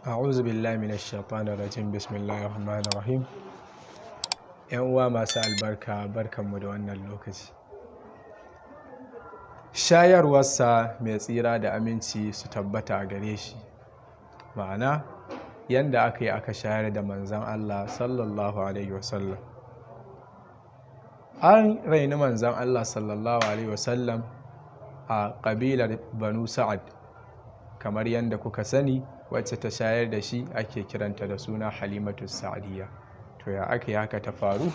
A'udhu billahi minash shaitanir rajim. Bismillahir rahmanir rahim. Yan uwa masu albarka, barkanmu da wannan lokaci. Shayarwarsa mai tsira da aminci su tabbata a gare shi. Ma'ana, yanda aka yi aka shayar da manzon Allah sallallahu alaihi wasallam. An raini manzon Allah sallallahu alaihi wasallam a ƙabilar Banu Sa'ad, kamar yadda kuka sani, wacce ta shayar da shi ake kiranta da suna Halimatu Sa'adiyya. To, ya aka yi haka ta faru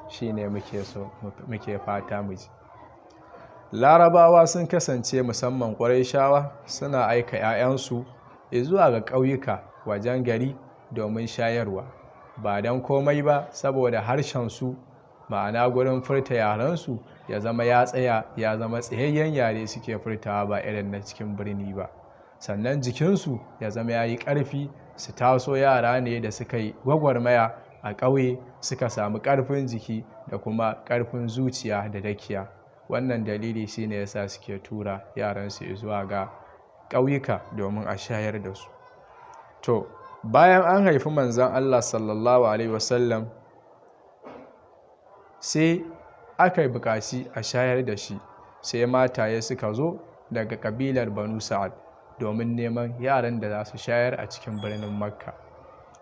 shine muke so muke fata mu ji. Larabawa sun kasance, musamman Ƙurayshawa, suna aika 'ya'yansu zuwa ga ƙauyuka wajen gari domin shayarwa, ba don komai ba saboda harshensu, ma'ana gurin furta yarensu, ya zama ya tsaya, ya zama tsayayyen yare suke furtawa, ba irin na cikin birni ba. Sannan jikinsu ya zama ya yi ƙarfi, su taso yara ne da suka yi gwagwarmaya a ƙauye, suka samu ƙarfin jiki da kuma ƙarfin zuciya da dakiya. Wannan dalili shine yasa suke tura yaransu zuwa ga ƙauyuka domin a shayar da su. To, bayan an haifi manzon Allah sallallahu alaihi wasallam, sai aka yi buƙaci a shayar da shi. Sai mataye suka zo daga ƙabilar Banu Sa'ad domin neman yaran da za su shayar a cikin birnin Makka.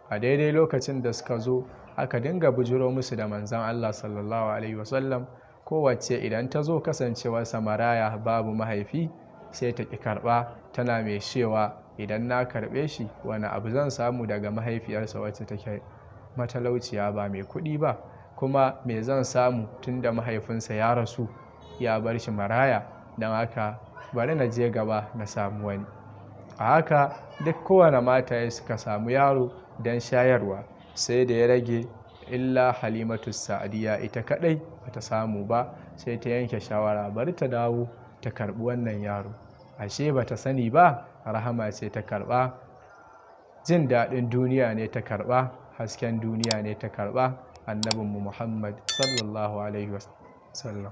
A daidai lokacin da suka zo, aka dinga bujiro musu da manzon Allah sallallahu alaihi wasallam. Kowace idan ta zo, kasancewarsa maraya, babu mahaifi, sai ta ƙi karɓa, tana mai cewa, "Idan na karɓe shi, wani abu zan samu daga mahaifiyarsa wacce take matalauciya, ba mai kuɗi ba? Kuma me zan samu tun da mahaifinsa ya rasu ya bar shi maraya? Don haka bari na je gaba na samu wani." A haka duk kowane mataye suka samu yaro don shayarwa, sai da ya rage illa Halimatu Sa'adiyya, ita kadai bata samu ba. Sai ta yanke shawara bari ta dawo ta karbi wannan yaro. Ashe bata sani ba, rahama ce ta karba, jin daɗin duniya ne ta karba, hasken duniya ne ta karba, annabinmu Muhammad sallallahu alaihi wasallam.